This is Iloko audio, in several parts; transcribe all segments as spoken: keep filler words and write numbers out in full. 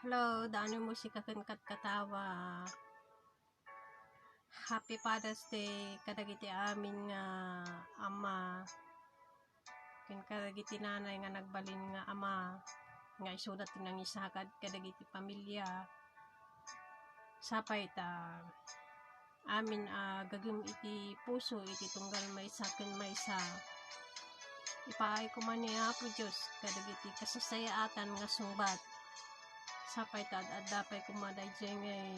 Hello, Dani Musika ken Katkatawa. Happy Father's Day kadagiti amin nga ama, ken kadagiti nanay nga nagbalin nga ama, nga isuda ti nangisakad kadagiti pamilya. Sapay ta amin a gagem iti puso iti tunggal maysa ken maysa. Ipaay koma ni Apo Dios kadagiti kasasayaatan nga sungbat. Sapay ta ad-adda pay koma daydiay ngay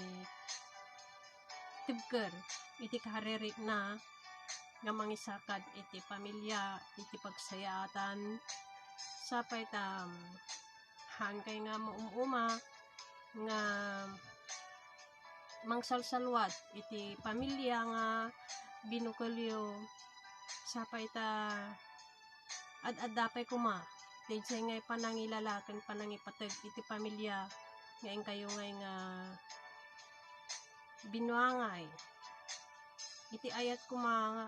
tibker iti karirikna nga mangisakad iti pamilya, iti pagsayaatan. Sapay ta, um, haankay nga maum-uma nga mangsalsalwat iti pamilya nga binukelyo. Sapay ta ad-adda pay koma daydiay ngay panangilala ken panangipateg iti pamilya nga inkayo ngay nga binuangay. Iti ayat koma nga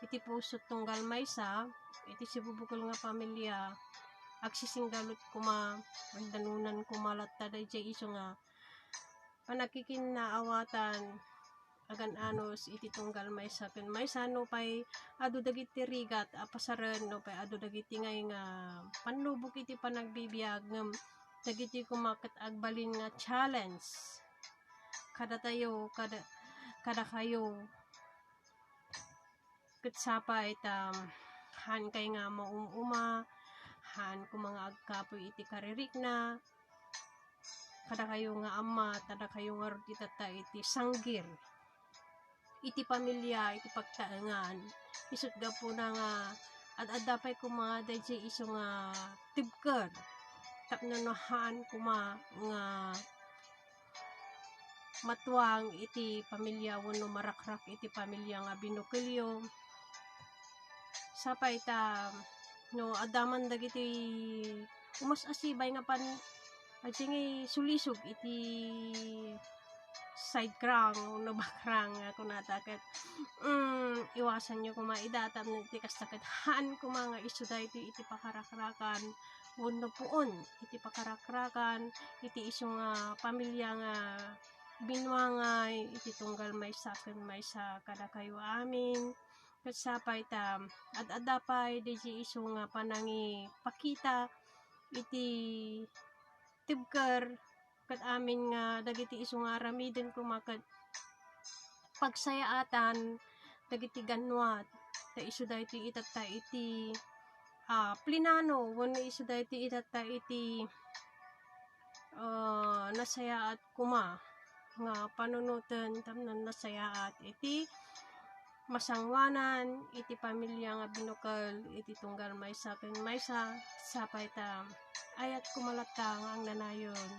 iti puso tunggal maysa, iti sibubukel nga pamilya, agsisinggalut koma, agdanunan koma latta daydiay isu nga panagkikinnaawatan, agan-anos iti tunggal maysa ken maysa. No pay adu dagiti rigat a pasaren, no pay adu dagiti ngay nga pannubok iti panagbibiag, ngem dagiti koma ket agbalin nga challenge kadatayo, kada, kadakayo. Ket sapay ta haankay nga maum-uma, haan koma nga agkapuy iti karirikna, kadakayo nga ama, kadakayo ngarud itatta iti sanggir iti pamilya, iti pagtaengan. Isut' gapuna nga ad-adda pay koma daydiay isu nga tibker tapno no haan koma nga matuang iti pamilya wenno marakrak iti pamilya nga binukelyo. Sapay ta no adda man dagiti umas-asibay nga pan-, ajingay sulisog iti side crank wenno back crank nga kunata ket, mm, iwasanyo koma ida tapno iti kasta ket haan koma nga isu daytoy iti pakarakrakan wenno puon iti pakarakrakan iti isu nga pamilya nga binuangay iti tunggal maysa ken maysa kadakayo amin. Ket sapay ta ad-adda pay daydiay isu nga panangipakita iti tibker ket amin nga dagiti isu nga aramiden koma ket pagsayaatan dagiti ganwat. Ta isu daytoy itatta iti, ah, plinano wenno isu daytoy itatta iti, ah, nasayaat koma nga panunoten tapno nasayaat iti masangoanan iti pamilya nga binukel iti tunggal maysa ken maysa. Sapay ta ayat koma latta nga agnanayon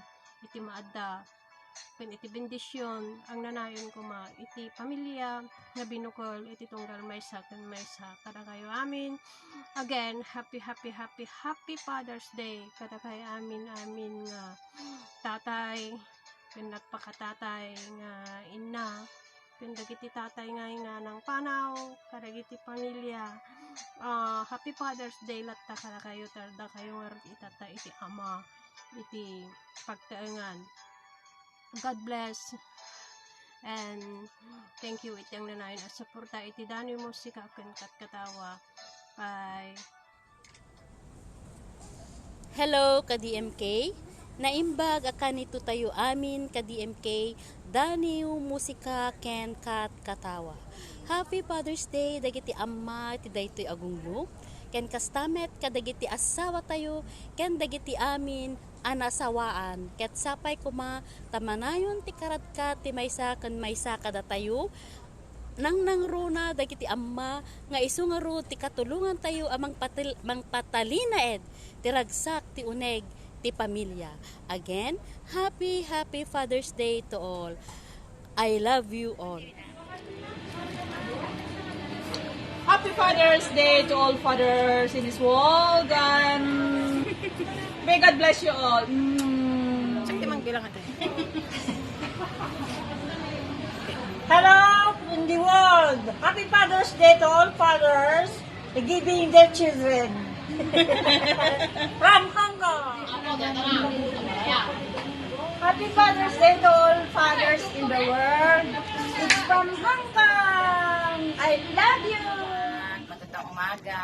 iti maadda ken iti bendision, agnanayon koma iti pamilya nga binukel iti tunggal maysa ken maysa kadakayo amin. Again, happy, happy, happy, happy Father's Day kadakayo amin, amin nga tatay ken nagpakatatay nga inna ken dagiti tatay nga inganang panaw kadagiti pamilya. Ah, happy Father's Day latta kadakayo, ta dakayo ngarud itatta iti ama iti pagtaengan. God bless. And thank you iti agnanayon a suporta iti Dani Musika ken Katkatawa. Bye. Hello, ka-D M K. Naimbag a kanito tayo amin, ka-D M K, Daniw Musika ken Katkatawa. Happy Father's Day dagiti amma ti daytoy a gunglo, ken kasta met kadagiti asawa tayo ken dagiti amin a naasawaan, ket sapay koma ta manayon ti karadkat ti maysa ken maysa kadatayo. Nangnangruna dagiti amma nga isu ngarud ti katulongantayo a mangpatil-, mangpatalinaed ti ragsak ti uneg ti pamilya. Again, happy, happy Father's Day to all. I love you all. Happy Father's Day to all fathers in this world, and may God bless you all. Mm. Sakit mang bilang ate. Hello, in the world. Happy Father's Day to all fathers giving their children. From Hong Kong. Happy Father's Day to all fathers in the world. It's from Hong Kong. I love you. Magandang umaga.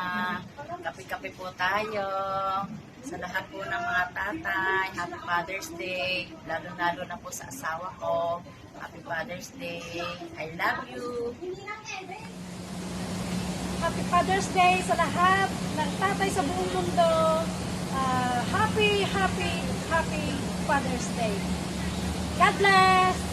Kape-kape po tayo. Sa lahat po ng mga tatay, Happy Father's Day. Lalo-lalo na po sa asawa ko. Happy Father's Day. I love you. Happy Father's Day sa lahat ng tatay sa buong mundo. Ah, happy, happy, happy Father's Day. God bless!